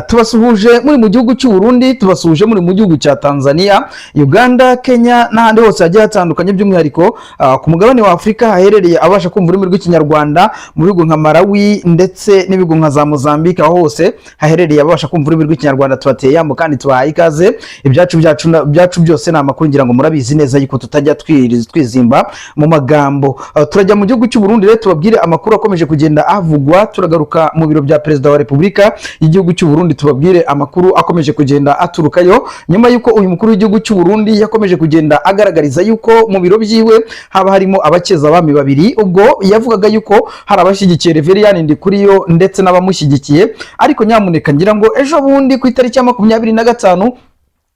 Tubasuhuje muri mu gihugu cy'u Burundi, tubasuhuje muri mu gihugu cya Tanzania, Uganda, Kenya n'ahandi hose hagiye hatandukanye, by'umwihariko ku mugabane wa Afurika haherereye abasha kumva ururimi rw'Ikinyarwanda, mu bihugu nka Malawi ndetse n'ibihugu nka za Mozambique, aho hose haherereye abasha kumva ururimi rw'Ikinyarwanda, tubateye yambo kandi tubahaye ikaze. Ibyacu byacu byacu byose ni amakuru, ngira ngo murabizi neza yuko tutajya twizimba mu magambo. Turajya mu gihugu cy'u Burundi rero tubabwire amakuru akomeje kugenda avugwa. Turagaruka mu biro bya Perezida wa Repubulika y'igihugu cy'u Burundi, tubabwire amakuru akomeje kugenda aturukayo, nyuma y'uko uyu mukuru w'igihugu cy'u Burundi yakomeje kugenda agaragariza yuko mu biro byiwe haba harimo abakeza abami babiri, ubwo yavugaga yuko hari abashyigikiye Reverien Ndikuriyo ndetse n'abamushyigikiye. Ariko nyamuneka, ngira ngo ejo bundi ku itariki ya 25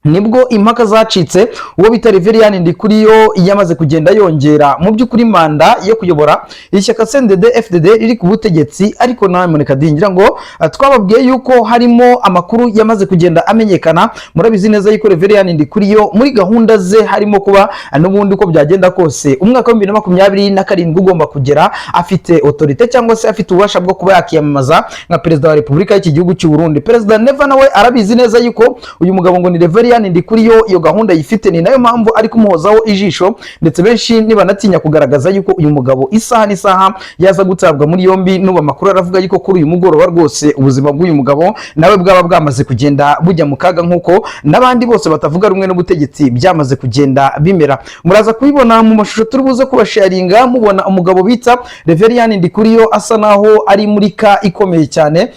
nibwo impaka zacitse, uwo bita Reverien Ndikuriyo yamaze kugenda yongera mu by'ukuri manda yo kuyobora ishyaka CNDD FDD riri ku butegetsi. Ariko nyamuneka, ngira ngo twababwiye yuko harimo amakuru yamaze kugenda amenyekana. Murabizi neza yuko Reverien Ndikuriyo muri gahunda ze harimo kuba n'ubundi uko byagenda kose umwaka wa 2027 ugomba kugera afite autorité cyangwa se afite ububasha bwo kuba yakiyamamaza nka Perezida wa Repubulika y'iki gihugu cy'u Burundi. Perezida Neva nawe arabizi neza yuko uyu mugabo ngo ni Reverien Ndikuriyo iyo gahunda yifite, ni nayo mpamvu ari kumuhozaho ijisho, ndetse benshi nibanatinya kugaragaza yuko uyu mugabo isaha n'isaha yaza gutabwa muri yombi. N'ubu amakuru aravuga yuko kuri uyu mugoroba rwose ubuzima bw'uyu mugabo nawe bwaba bwamaze kugenda bujya mu kaga, nk'uko n'abandi bose batavuga rumwe n'ubutegetsi byamaze kugenda bimera. Muraza kubibona mu mashusho turi buze kubasharinga, mubona umugabo bita Reverien Ndikuriyo asa naho ari muri ka ikomeye cyane,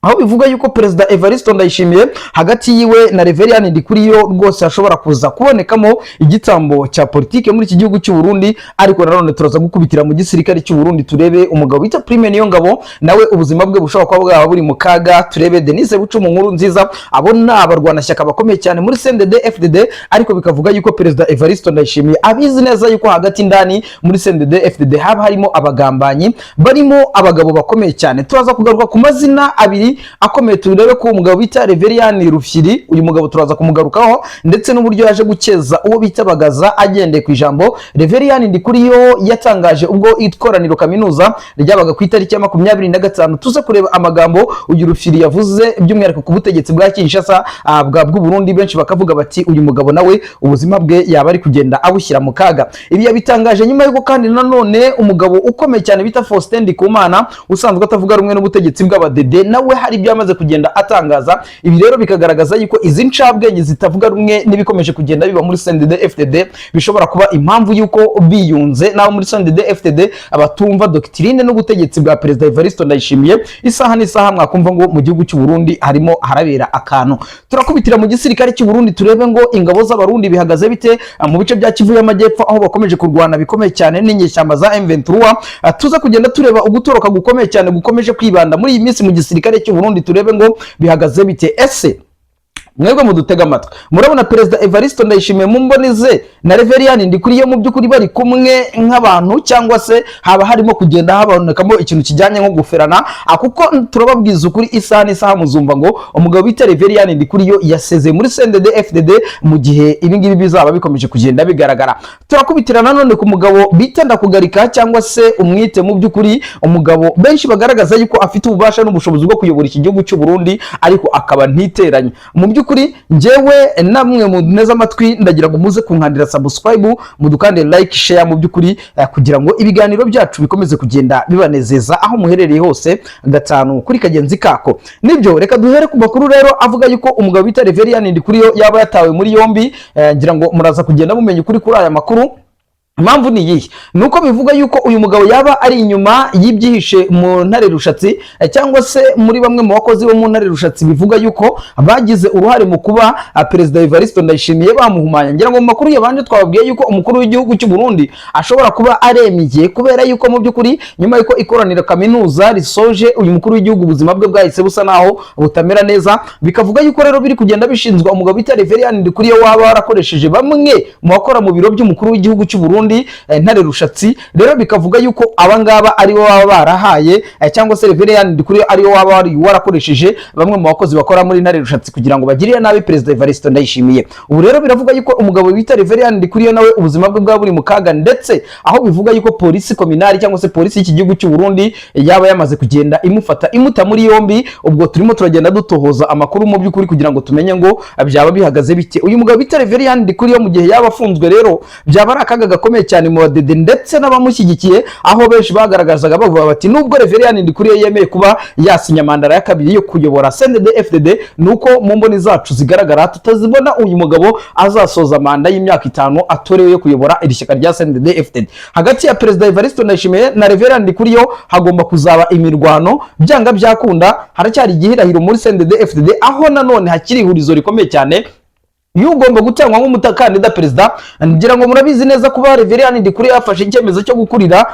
aho bivuga yuko Perezida Evariste Ndayishimiye hagati yiwe na Reverien Ndikuriyo rwose hashobora kuza kubonekamo igitambo cya politike muri iki gihugu cy'u Burundi. Ariko nanone turaza gukubitira mu gisirikare cy'u Burundi, turebe umugabo bita Prime Niyongabo, nawe ubuzima bwe bushobora kuba bwaba buri mu kaga, turebe Denise Bucumu nkuru nziza. Abo ni abarwanashyaka bakomeye cyane muri CNDD FDD, ariko bikavuga yuko Perezida Evariste Ndayishimiye abizi neza yuko hagati indani muri CNDD FDD haba harimo abagambanyi, barimo abagabo bakomeye cyane. Turaza kugaruka ku mazina abiri akomeye, turebe ko umugabo bita Reverien Rufyiri, uyu mugabo turaza kumugarukaho, ndetse n'uburyo yaje gukeza uwo bita Bagaza agendeye ku ijambo Reverien Ndikuriyo yatangaje ubwo ikoraniro kaminuza ryabaga ku itariki ya 25. Tuze kureba amagambo uyu Rufyiri yavuze, by'umwihariko ku butegetsi bwa Kinshasa, bwa bw'u Burundi. Benshi bakavuga bati uyu mugabo nawe ubuzima bwe yaba ari kugenda abushyira mu kaga. Ibi yabitangaje nyuma y'uko kandi nanone umugabo ukomeye cyane bita Faustin Ndikumana, usanzwe atavuga rumwe n'ubutegetsi bw'abadede, nawe hari ibyo yamaze kugenda atangaza. Ibi rero bikagaragaza yuko izi ncabwenge zitavuga rumwe n'ibikomeje kugenda biba muri CNDD FDD bishobora kuba impamvu y'uko biyunze n'abo muri CNDD FDD abatumva doctrine n'ubutegetsi bwa Perezida Evariste Ndayishimiye. Isaha n'isaha mwakumva ngo mu gihugu cy'u Burundi harimo harabera akantu. Turakubitira mu gisirikare cy'u Burundi, turebe ngo ingabo z'Abarundi bihagaze bite mu bice bya Kivu y'Amajyepfo, aho bakomeje kurwana bikomeye cyane n'inyeshyamba za M23. Tuza kugenda tureba ugutoroka gukomeye cyane gukomeje kwibanda muri iyi minsi mu gisirikare cy'u Burundi, turebe ngo bihagaze bite. Ese mwebwe mudutega amatwi, murabona Perezida Evariste Ndayishimiye mu mboni ze na Reverien Ndikuriyo mu by'ukuri bari kumwe nk'abantu, cyangwa se haba harimo kugenda habonekamo ikintu kijyanye nko guferana? Kuko turababwiza ukuri, isaha n'isaha muzumva ngo umugabo bita Reverien Ndikuriyo yasezeye muri CNDD FDD mu gihe ibi ngibi bizaba bikomeje kugenda bigaragara. Turakubitira nanone ku mugabo bita Ndakugarika, cyangwa se umwite mu by'ukuri umugabo benshi bagaragaza yuko afite ububasha n'ubushobozi bwo kuyobora iki gihugu cy'u Burundi, ariko akaba ntiteranye. Mu by'ukuri njyewe namwe muneze amatwi, ndagira ngo muze kunkandira subscribe, mudukandire like, share, mu by'ukuri kugira ngo ibiganiro byacu bikomeze kugenda bibanezeza aho muherereye hose, gatanu kuri kagenzi kako. Nibyo, reka duhere ku makuru rero avuga yuko umugabo bita Reverien Ndikuriyo yaba yatawe muri yombi. Ngira ngo muraza kugenda mumenya ukuri kuri aya makuru. Impamvu ni iyihe? Ni uko bivuga yuko uyu mugabo yaba ari inyuma y'ibyihishe mu Ntare Rushatsi, cyangwa se muri bamwe mu bakozi bo mu Ntare Rushatsi, bivuga yuko bagize uruhare mu kuba Perezida Evariste Ndayishimiye bamuhumanya. Ngira ngo mu makuru yabanje twababwiye yuko umukuru w'igihugu cy'u Burundi ashobora kuba arembye, kubera yuko mu by'ukuri nyuma yuko ikoraniro kaminuza risoje, uyu mukuru w'igihugu ubuzima bwe bwahise busa naho butamera neza. Bikavuga yuko rero biri kugenda bishinzwa umugabo bita Reverien Ndikuriyo, waba warakoresheje bamwe mu bakora mu biro by'umukuru w'igihugu cy'u Burundi. Burundi, Ntare Rushatsi. Rero bikavuga yuko abangaba aribo baba barahaye, cyangwa se Reverien Ndikuriyo ariwe waba wari warakoresheje bamwe mu bakozi bakora muri Ntare Rushatsi kugira ngo bagirire nabi Perezida Evariste Ndayishimiye. Ubu rero biravuga yuko umugabo bita Reverien Ndikuriyo nawe ubuzima bwe bwaba buri mu kaga, ndetse aho bivuga yuko polisi communale cyangwa se polisi y'iki gihugu cy'u Burundi yaba yamaze kugenda imufata, imuta muri yombi. Ubwo turimo turagenda dutohoza amakuru mu by'ukuri kugira ngo tumenye ngo byaba bihagaze bite. Uyu mugabo bita Reverien Ndikuriyo, mu gihe yaba afunzwe rero, byaba ari akaga gakomeye cyane mu badede ndetse n'abamushyigikiye, aho benshi bagaragazaga bavuga bati: "Nubwo Reverien Ndikuriyo yemeye kuba yasinya manda ya kabiri yo kuyobora CNDD FDD, nuko mu mboni zacu zigaragara tutazibona uyu mugabo azasoza manda y'imyaka 5 atorewe yo kuyobora iri shyaka rya CNDD FDD. Hagati ya Perezida Evariste Ndayishimiye na Reverien Ndikuriyo hagomba kuzaba imirwano byanga byakunda. Haracyari igihirahiro muri CNDD FDD, aho nanone hakiri ihurizo rikomeye cyane iyo ugomba gutangwa nk'umukandida perezida. Ngira ngo murabizi neza, kuba Reverien Ndikuriyo yafashe icyemezo cyo gukurira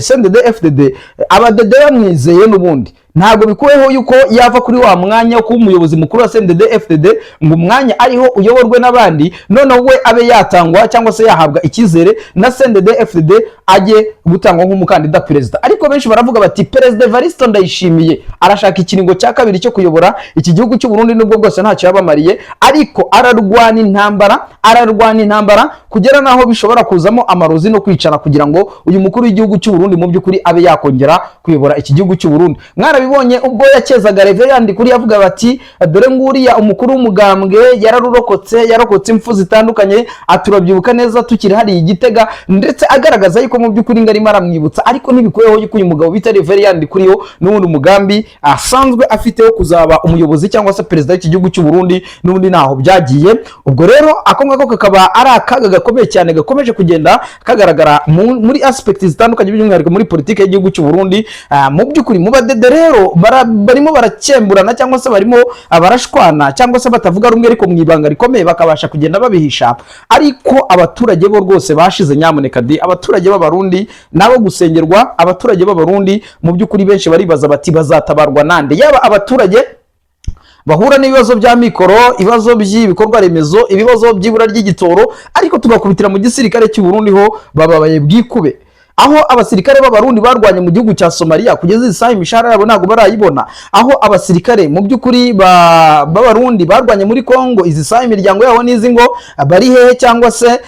CNDD FDD, abadede bamwizeye, n'ubundi ntabwo bikuweho yuko yava kuri wa mwanya wo kuba umuyobozi mukuru wa CNDD FDD, ngo umwanya ariho uyoborwe n'abandi, noneho we abe yatangwa cyangwa se yahabwa icyizere na CNDD FDD, ajye gutangwa nk'umukandida perezida. Ariko benshi baravuga bati: "Perezida Evariste Ndayishimiye arashaka ikiringo cya kabiri cyo kuyobora iki gihugu cy'u Burundi, nubwo bwose ntacyo yabamariye, ariko ararwana intambara, ararwana intambara kugera n'aho bishobora kuzamo amarozi no kwicana, kugira ngo uyu mukuru w'igihugu cy'u Burundi mu by'ukuri abe yakongera kuyobora iki gihugu cy'u Burundi." Mwarabibonye ubwo yakezaga Reverien Ndikuriyo, avuga bati: "Dore nguriya umukuru w'umugambwe yararurokotse, yarokotse impfu zitandukanye." Aturabyibuka neza tukiri hariya i Gitega, ndetse agaragaza yuko mu by'ukuri ngo arimo aramwibutsa. Ariko ntibikuyeho yuko uyu mugabo bita Reverien Ndikuriyo n'ubundi umugambi asanzwe afite wo kuzaba umuyobozi cyangwa se perezida w'iki gihugu cy'u Burundi n'ubundi ntaho byagiye. Ubwo rero ako ngako kakaba ari akaga gakomeye cyane gakomeje kugenda kagaragara muri aspect zitandukanye, by'umwihariko muri politiki y'igihugu cy'u Burundi. Mu by'ukuri mu badede rero barimo barakemburana cyangwa se barimo barashwana cyangwa se batavuga rumwe, ariko mu ibanga rikomeye bakabasha kugenda babihisha. Ariko abaturage bo rwose bashize, nyamuneka di. Abaturage b'Abarundi nabo gusengerwa. Abaturage b'Abarundi mu by'ukuri benshi baribaza bati: "Bazatabarwa nande?" Yaba abaturage bahura n'ibibazo bya mikoro, ibibazo by'ibikorwa remezo, ibibazo by'ibura ry'igitoro, ariko tugakubitira mu gisirikare cy'u Burundi ho bababaye bwikube, aho abasirikare b'Abarundi barwanye mu gihugu cya Somalia kugeza iyi saha imishahara yabo ntabwo barayibona, aho abasirikare mu by'ukuri b'Abarundi barwanye muri Congo izi saha imiryango yabo n'izi ngo bari hehe, cyangwa se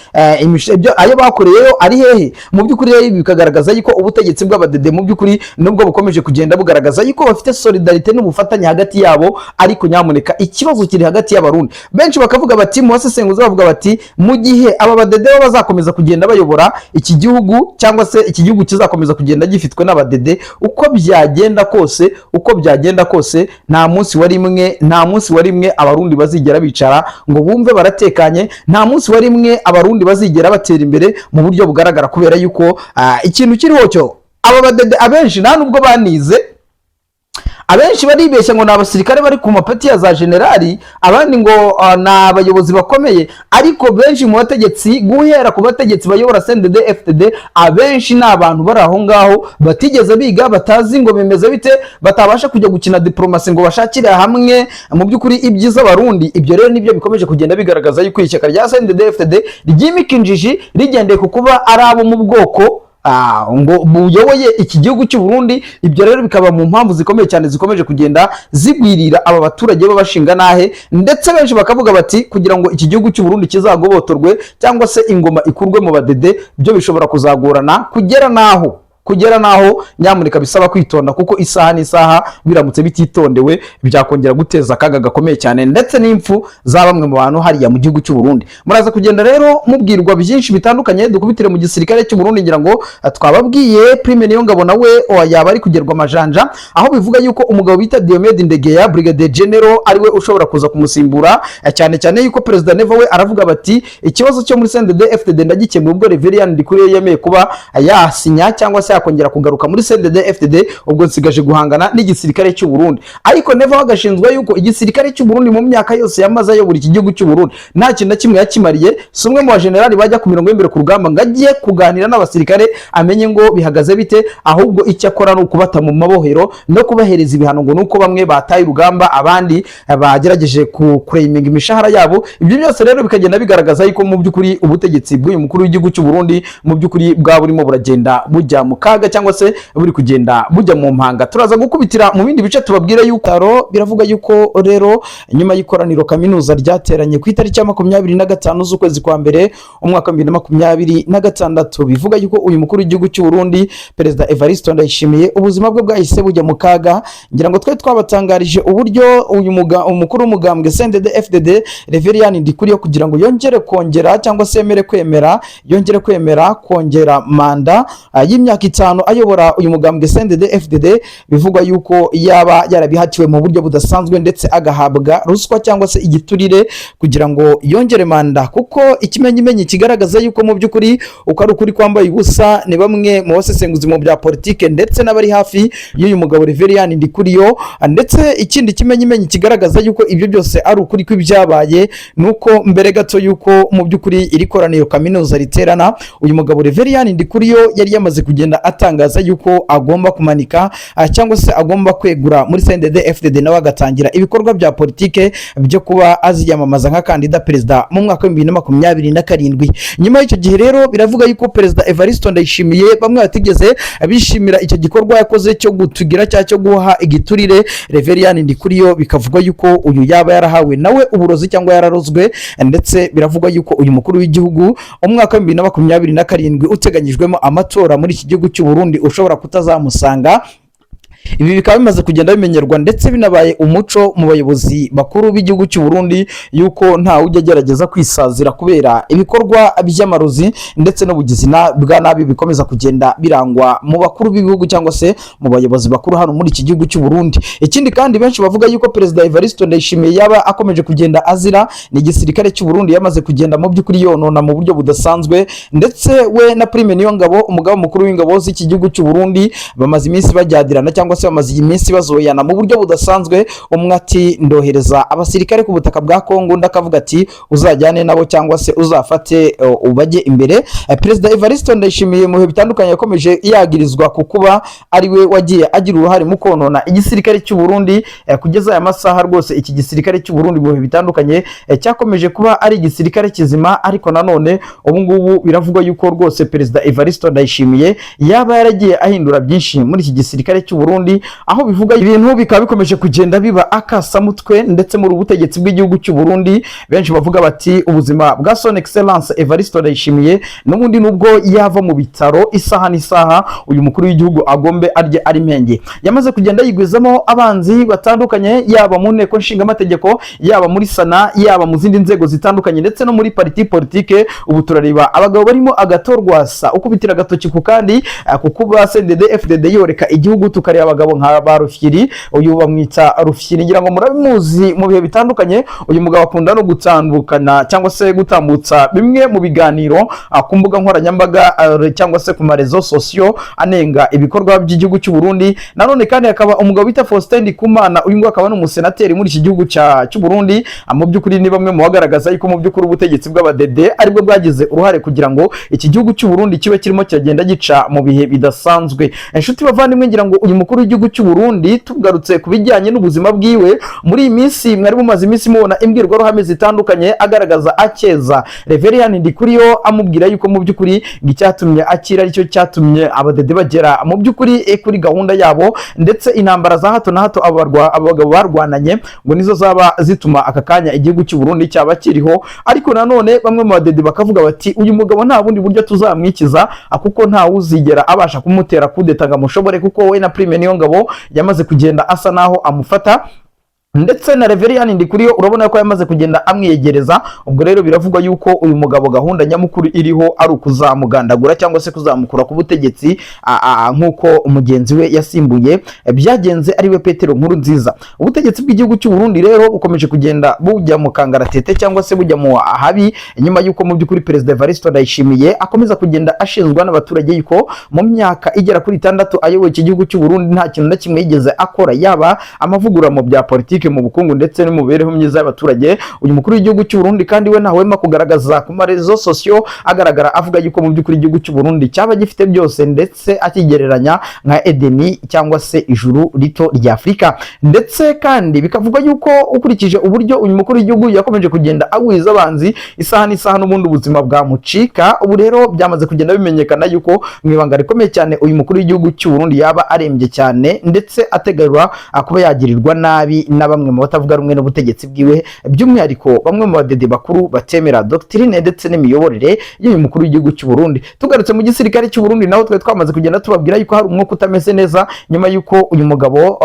ayo bakoreyeyo ari hehe. Mu by'ukuri rero ibi bikagaragaza yuko ubutegetsi bw'abadede mu by'ukuri nubwo bukomeje kugenda bugaragaza yuko bafite solidarité n'ubufatanye hagati yabo, ariko nyamuneka ikibazo kiri hagati y'Abarundi. Benshi bakavuga bati, mu basesenguzi bavuga bati: "Mu gihe aba badede bo bazakomeza kugenda bayobora iki gihugu, cyangwa se iki gihugu kizakomeza kugenda gifitwe n'abadede, uko byagenda kose, uko byagenda kose, nta munsi wa rimwe, nta munsi wa rimwe Abarundi bazigera bicara ngo bumve baratekanye, nta munsi wa rimwe Abarundi bazigera batera imbere mu buryo bugaragara," kubera yuko ikintu kiriho cyo aba badede abenshi nta nubwo banize. Abenshi baribeshya ngo ni abasirikare bari ku mapeti ya za generali, abandi ngo ni abayobozi bakomeye, ariko benshi mu bategetsi, guhera ku bategetsi bayobora CNDD FDD, abenshi ni abantu bari aho ngaho batigeze biga, batazi ngo bimeze bite, batabasha kujya gukina diplomasi ngo bashakire hamwe mu by'ukuri ibyiza Abarundi. Ibyo rero nibyo bikomeje kugenda bigaragaza yuko ishyaka rya CNDD FDD ryimika injiji rigendeye ku kuba ari abo mu bwoko ngo buyoboye iki gihugu cy'u Burundi. Ibyo rero bikaba mu mpamvu zikomeye cyane zikomeje kugenda zigwirira aba baturage b'abashinga nahe, ndetse benshi bakavuga bati: "Kugira ngo iki gihugu cy'u Burundi kizagobotorwe cyangwa se ingoma ikurwe mu badede, byo bishobora kuzagorana, kugera naho nyamuneka bisaba kwitonda, kuko isaha n'isaha biramutse bititondewe byakongera guteza akaga gakomeye cyane ndetse n'impfu za bamwe mu bantu hariya mu gihugu cy'u Burundi." Muraza kugenda rero mubwirwa byinshi bitandukanye. Dukubitire mu gisirikare cy'u Burundi. Ngira ngo twababwiye Prime Niyongabo nawe yaba ari kugerwa amajanja, aho bivuga yuko umugabo bita Diomede Ndegeya, Brigadier General, ariwe ushobora kuza kumusimbura, cyane cyane yuko Perezida Neva we aravuga bati: "Ikibazo cyo muri CNDD FDD ndagikemura ubwo Reverien Ndikuriyo yemeye kuba yasinya cyangwa se se yakongera kugaruka muri CNDD FDD, ubwo nsigaje guhangana n'igisirikare cy'u Burundi. Ariko Neva agashinzwa yuko igisirikare cy'u Burundi mu myaka yose yamaze ayobora iki gihugu cy'u Burundi nta kintu na kimwe yakimariye. Si umwe mu bajenerali bajya ku mirongo y'imbere ku rugamba ngo ajye kuganira n'abasirikare amenye ngo bihagaze bite, ahubwo icyo akora ni ukubata mu mabohero no kubahereza ibihano, ngo nuko bamwe bataye urugamba, abandi bagerageje kureyiminga imishahara yabo. Ibyo byose rero bikagenda bigaragaza yuko mu by'ukuri ubutegetsi bw'uyu mukuru w'igihugu cy'u Burundi mu by'ukuri bwaba burimo buragenda bujya mu kaga, cyangwa se buri kugenda bujya mu mpanga. Turaza gukubitira mu bindi bice tubabwire yuko taro biravuga yuko rero nyuma y'ikoraniro kaminuza ryateranye ku itariki ya 25 z'ukwezi kwa mbere umwaka wa 2026, bivuga yuko uyu mukuru w'igihugu cy'u Burundi, Perezida Evariste Ndayishimiye, ubuzima bwe bwahise bujya mu kaga. Ngira ngo twe twabatangarije uburyo uyu umukuru w'umugambwe CNDD FDD, Reverien Ndikuriyo, kugira ngo yongere kongera cyangwa se yemere kwemera, yongere kwemera kongera manda y'imyaka 5 ayobora uyu mugambwe CNDD FDD, bivugwa yuko yaba yarabihatiwe mu buryo budasanzwe ndetse agahabwa ruswa cyangwa se igiturire kugira ngo yongere manda. Kuko ikimenyimenyi kigaragaza yuko mu by'ukuri uko ari ukuri kwambaye ubusa ni bamwe mu basesenguzi mu bya politike ndetse n'abari hafi y'uyu mugabo Reverien Ndikuriyo. Ndetse ikindi kimenyimenyi kigaragaza yuko ibyo byose ari ukuri kw'ibyabaye ni uko mbere gato yuko mu by'ukuri iri koraniro kaminuza riterana, uyu mugabo Reverien Ndikuriyo yari yamaze kugenda atangaza yuko agomba kumanika cyangwa se agomba kwegura muri CNDD FDD, nawe agatangira ibikorwa bya politike byo kuba aziyamamaza nka kandida perezida mu mwaka wa 2027. Nyuma y'icyo gihe rero biravuga yuko Perezida Evariste Ndayishimiye, bamwe batigeze bishimira icyo gikorwa yakoze cyo gutugira cyangwa cyo guha igiturire Reverien Ndikuriyo, bikavugwa yuko uyu yaba yarahawe nawe uburozi cyangwa yararozwe. Ndetse biravugwa yuko uyu mukuru w'igihugu umwaka wa 2027 uteganyijwemo amatora muri iki gihugu cy'u Burundi ushobora kutazamusanga. Ibi bikaba bimaze kugenda bimenyerwa ndetse binabaye umuco mu bayobozi bakuru b'igihugu cy'u Burundi yuko ntawe ujya agerageza kwisazira kubera ibikorwa by'amarozi ndetse n'ubugizi bwa nabi bikomeza kugenda birangwa mu bakuru b'ibihugu cyangwa se mu bayobozi bakuru hano muri iki gihugu cy'u Burundi. Ikindi kandi benshi bavuga yuko Perezida Evariste Ndayishimiye yaba akomeje kugenda azira ni igisirikare cy'u Burundi yamaze kugenda mu by'ukuri yonona mu buryo budasanzwe. Ndetse we na Prime Niyongabo, umugaba mukuru w'ingabo z'iki gihugu cy'u Burundi, bamaze iminsi bajyadirana cyangwa se bamaze iminsi bazoyana mu buryo budasanzwe. Umwe ati: "Ndohereza abasirikare ku butaka bwa Kongo", undi akavuga ati: "Uzajyane nabo cyangwa se uzafate ubajye imbere." Perezida Evariste Ndayishimiye mu bihe bitandukanye yakomeje yagirizwa ku kuba ari we wagiye agira uruhare mu konona igisirikare cy'u Burundi. Kugeza aya masaha rwose iki gisirikare cy'u Burundi mu bihe bitandukanye cyakomeje kuba ari igisirikare kizima, ariko nanone ubu ngubu biravugwa yuko rwose Perezida Evariste Ndayishimiye yaba yaragiye ahindura byinshi muri iki gisirikare cy'u Burundi, aho bivuga ibintu bikaba bikomeje kugenda biba akasamutwe. Ndetse muri ubutegetsi bw'igihugu cy'u Burundi benshi bavuga bati ubuzima bwa Son Excellence Evariste Ndayishimiye n'ubundi nubwo yava mu bitaro isaha n'isaha, uyu mukuru w'igihugu agombe arye ari mpenge. Yamaze kugenda yigwizamo abanzi batandukanye, yaba mu nteko nshingamategeko, yaba muri Sena, yaba mu zindi nzego zitandukanye, ndetse no muri parti politique. Ubu turareba abagabo barimo Agathon Rwasa ukubitira agatoki ku kandi ku kuba CNDD FDD yoreka igihugu, tukareba abagabo nka ba Rufyiri. Uyu bamwita Rufyiri, ngira ngo murabimuzi mu bihe bitandukanye. Uyu mugabo akunda no gutandukana cyangwa se gutambutsa bimwe mu biganiro ku mbuga nkoranyambaga cyangwa se ku ma réseaux sociaux anenga ibikorwa by'igihugu cy'u Burundi. Nanone kandi hakaba umugabo bita Faustin Ndikumana, uyu nguyu akaba ari umusenateri muri iki gihugu cy'u Burundi. Mu by'ukuri ni bamwe mu bagaragaza yuko mu by'ukuri ubutegetsi bw'abadede aribwo bwagize uruhare kugira ngo iki gihugu cy'u Burundi kibe kirimo kiragenda gica mu bihe bidasanzwe. Inshuti bavandimwe, ngira ngo uyu mukuru w'igihugu cy'u Burundi, tugarutse ku bijyanye n'ubuzima bwiwe muri iyi minsi, mwari mumaze iminsi mubona imbwirwaruhame zitandukanye agaragaza akeza Reverien Ndikuriyo, amubwira yuko mu by'ukuri ngo icyatumye akira aricyo cyatumye abadede bagera mu by'ukuri kuri gahunda yabo, ndetse intambara za hato na hato aba bagabo barwananye ngo nizo zaba zituma aka kanya igihugu cy'u Burundi cyaba kiriho. Ariko nanone bamwe mu badede bakavuga bati uyu mugabo nta bundi buryo tuzamwikiza, kuko nta wuzigera abasha kumutera kudeta ngo amushobore, kuko we na Prime Niyongabo yamaze kugenda asa naho amufata. Ndetse na Reverien Ndikuriyo urabona ko yamaze kugenda amwiyegereza. Ubwo rero biravugwa yuko uyu mugabo gahunda nyamukuru iriho ari ukuzamugandagura cyangwa se kuzamukura ku butegetsi, nk'uko mugenzi we yasimbuye byagenze, ari we Petero Nkurunziza. Ubutegetsi bw'igihugu cy'u Burundi rero bukomeje kugenda bujya mu kangaratete cyangwa se bujya mu ahabi, nyuma y'uko mu by'ukuri Perezida Evariste Ndayishimiye akomeza kugenda ashinjwa n'abaturage yuko mu myaka igera kuri 6 ayoboye iki gihugu cy'u Burundi nta kintu na kimwe yigeze akora, yaba amavugurura mu bya politiki, mu bukungu ndetse no mu mibereho myiza y'abaturage. Uyu mukuru w'igihugu cy'u Burundi kandi we ntahwema kugaragaza ku ma réseaux sociaux, agaragara avuga yuko mu by'ukuri igihugu cy'u Burundi cyaba gifite byose, ndetse akigereranya nka Edeni cyangwa se ijuru rito rya Afurika. Ndetse kandi bikavugwa yuko ukurikije uburyo uyu mukuru w'igihugu yakomeje kugenda agwiza abanzi, isaha n'isaha n'ubundi ubuzima bwamucika. Ubu rero byamaze kugenda bimenyekana yuko mu ibanga rikomeye cyane uyu mukuru w'igihugu cy'u Burundi yaba arembye cyane, ndetse ateganywa kuba yagirirwa nabi na bamwe mu batavuga rumwe n'ubutegetsi bwiwe, by'umwihariko bamwe mu badede bakuru batemera doctrine ndetse n'imiyoborere y'uyu mukuru w'igihugu cy'u Burundi. Tugarutse mu gisirikare cy'u Burundi, naho twari twamaze kugenda tubabwira yuko hari umwuka utameze neza nyuma yuko uyu mugabo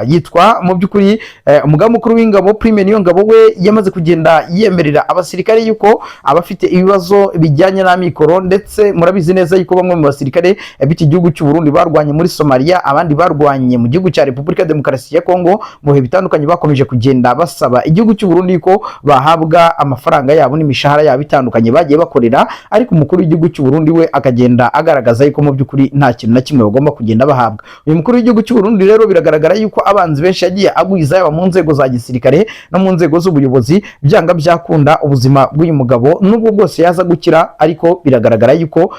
yitwa mu by'ukuri umugaba mukuru w'ingabo Prime Niyongabo we yamaze kugenda yemerera abasirikare yuko abafite ibibazo bijyanye n'amikoro. Ndetse murabizi neza yuko bamwe mu basirikare b'iki gihugu cy'u Burundi barwanye muri Somalia, abandi barwanye mu gihugu cya Repubulika ya Demokarasi ya Kongo mu bihe bitandukanye, bakomeje kugenda basaba igihugu cy'u Burundi ko bahabwa amafaranga yabo n'imishahara yabo itandukanye bagiye bakorera, ariko umukuru w'igihugu cy'u Burundi we akagenda agaragaza yuko mu by'ukuri nta kintu na kimwe bagomba kugenda bahabwa. Uyu mukuru w'igihugu cy'u Burundi rero biragaragara yuko abanzi benshi yagiye agwiza, yaba mu nzego za gisirikare no mu nzego z'ubuyobozi. Byanga byakunda ubuzima bw'uyu mugabo, nubwo bwose yaza gukira, ariko biragaragara yuko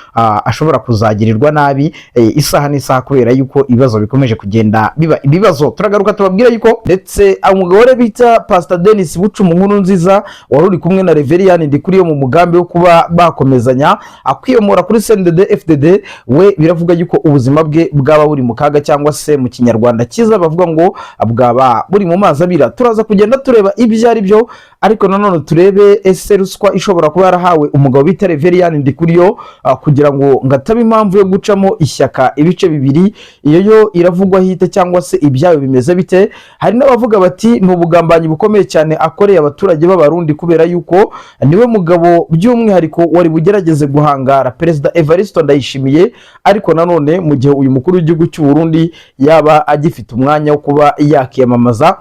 ashobora kuzagirirwa nabi isaha n'isaha, kubera yuko ibibazo bikomeje kugenda biba ibibazo. Turagaruka tubabwira yuko ndetse umugore bita Pastor Denis Bucuma Nkurunziza, wari uri kumwe na Reverien Ndikuriyo mu mugambi wo kuba bakomezanya akwiyomora kuri CNDD FDD, we biravuga yuko ubuzima bwe bwaba buri mu kaga, cyangwa se mu Kinyarwanda cyiza bavuga ngo bwaba buri mu mazi abira. Turaza kugenda tureba ibyo ari byo, ariko nanone turebe ese ruswa ishobora kuba yarahawe umugabo bita Reverien Ndikuriyo kugira ngo ngataba impamvu yo gucamo ishyaka ibice bibiri, iyo yo iravugwa hite cyangwa se ibyayo bimeze bite? Hari n'abavuga bati ni ubugambanyi bukomeye cyane akoreye abaturage b'Abarundi, kubera yuko niwe mugabo by'umwihariko wari bugerageze guhangara Perezida Evariste Ndayishimiye. Ariko nanone mu gihe uyu mukuru w'igihugu cy'u Burundi yaba agifite umwanya wo kuba yakiyamamaza,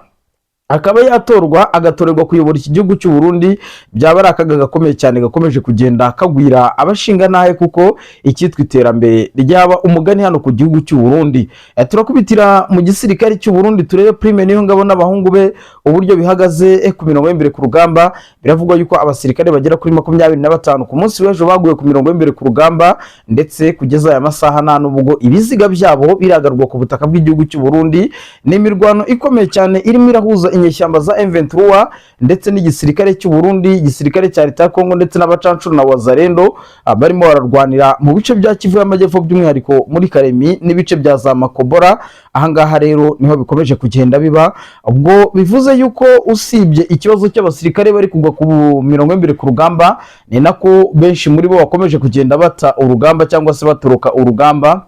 akaba yatorwa, agatorerwa kuyobora iki gihugu cy'u Burundi, byaba ari akaga gakomeye cyane gakomeje kugenda kagwira abashingantahe, kuko icyitwa iterambere ryaba umugani hano ku gihugu cy'u Burundi. Turakubitira mu gisirikare cy'u Burundi, turebe Prime Niyongabo n'abahungu be uburyo bihagaze ku mirongo y'imbere ku rugamba. Biravugwa yuko abasirikare bagera kuri 25 ku munsi w'ejo baguye ku mirongo y'imbere ku rugamba, ndetse kugeza aya masaha nta n'ubwo ibiziga byabo biragarurwa ku butaka bw'igihugu cy'u Burundi. Ni imirwano ikomeye cyane irimo irahuza inyeshyamba za M23 ndetse n'igisirikare cy'u Burundi, igisirikare cya leta ya Kongo ndetse n'abacancuro na Wazalendo, barimo bararwanira mu bice bya Kivu y'Amajyepfo, by'umwihariko muri Karemi n'ibice bya za Makobora. Ahangaha rero niho bikomeje kugenda biba. Ubwo bivuze yuko usibye ikibazo cy'abasirikare bari kugwa ku mirongo y'imbere ku rugamba, ni nako benshi muri bo bakomeje kugenda bata urugamba cyangwa se batoroka urugamba,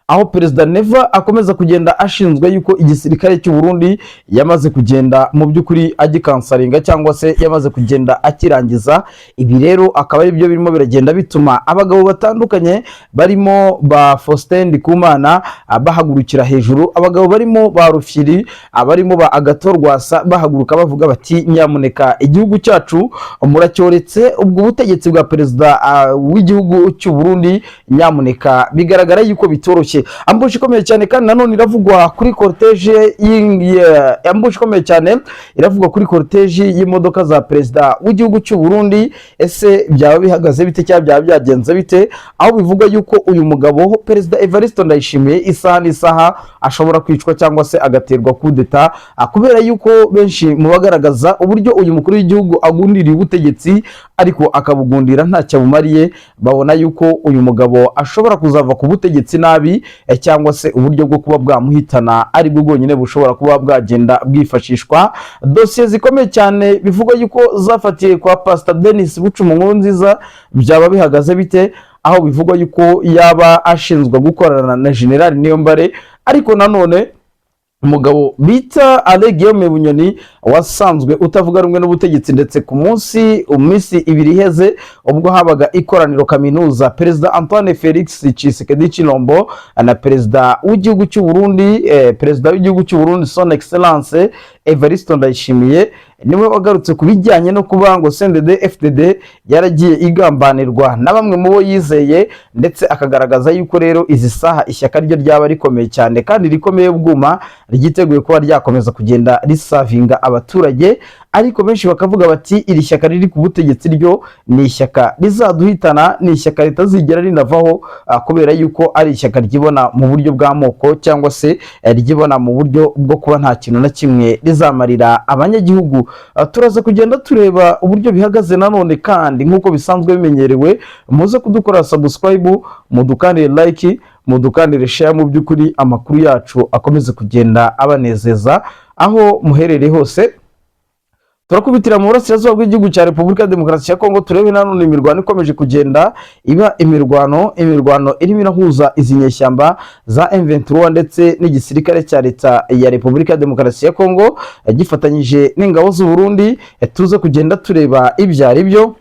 aho Perezida Neva akomeza kugenda ashinzwe yuko igisirikare cy'u Burundi yamaze kugenda mu by'ukuri agikansaringa cyangwa se yamaze kugenda akirangiza. Ibi rero akaba ari byo birimo biragenda bituma abagabo batandukanye barimo ba Faustin Ndikumana bahagurukira hejuru, abagabo barimo ba Rufyiri, abarimo ba Agathon Rwasa bahaguruka bavuga bati: "Nyamuneka, igihugu cyacu muracyoretse." Ubwo butegetsi bwa perezida w'igihugu cy'u Burundi, nyamuneka, bigaragara yuko bitoroshye. Ambush ikomeye cyane kandi nanone iravugwa kuri cortège, ambush ikomeye cyane iravugwa kuri cortège y'imodoka za perezida w'igihugu cy'u Burundi. Ese byaba bihagaze bite cyangwa byaba byagenze bite, aho bivugwa yuko uyu mugabo Perezida Evariste Ndayishimiye isaha n'isaha ashobora kwicwa cyangwa se agaterwa kudeta, kubera yuko benshi mu bagaragaza uburyo uyu mukuru w'igihugu agundiriye ubutegetsi ariko akabugundira ntacyo abumariye, babona yuko uyu mugabo ashobora kuzava ku butegetsi nabi, cyangwa se uburyo bwo kuba bwamuhitana ari bwo bwonyine bushobora kuba bwagenda bwifashishwa. Dosiye zikomeye cyane bivugwa yuko zafatiye kwa Pastor Denis Bucuma Nkurunziza, byaba bihagaze bite, aho bivugwa yuko yaba ashinzwe gukorana na General Niyombare, ariko nanone Umugabo bita Alain Guillaume Bunyoni, wasanzwe utavuga rumwe n'ubutegetsi, ndetse ku munsi minsi 2 iheze, ubwo habaga ikoraniro kaminuza, Perezida Antoine Felix Tshisekedi Tshilombo na perezida w'igihugu cy'u Burundi, perezida w'igihugu cy'u Burundi, Son Excellence Evariste Ndayishimiye, niwe wagarutse ku bijyanye no kuba ngo CNDD FDD yaragiye igambanirwa na bamwe mu bo yizeye, ndetse akagaragaza yuko rero izi saha ishyaka ryo ryaba rikomeye cyane kandi rikomeye bwuma, ryiteguye kuba ryakomeza kugenda risavinga abaturage. Ariko benshi bakavuga bati: "Iri shyaka riri ku butegetsi ryo ni ishyaka rizaduhitana, ni ishyaka ritazigera rinavaho, kubera yuko ari ishyaka ryibona mu buryo bw'amoko cyangwa se ryibona mu buryo bwo kuba nta kintu na kimwe rizamarira abanyagihugu." Turaza kugenda tureba uburyo bihagaze nanone, kandi nk'uko bisanzwe bimenyerewe, muze kudukora subscribe, mudukandire like, mudukandire share. Mu by'ukuri amakuru yacu akomeze kugenda abanezeza aho muherereye hose. Turakubitira mu burasirazuba bw'igihugu cya Repubulika ya Demokarasi ya Kongo, turebe nanone imirwano ikomeje kugenda iba imirwano irimo irahuza izi nyeshyamba za M23 ndetse n'igisirikare cya leta ya Repubulika ya Demokarasi ya Kongo gifatanyije n'ingabo z'u Burundi. Tuze kugenda tureba ibyo ari byo.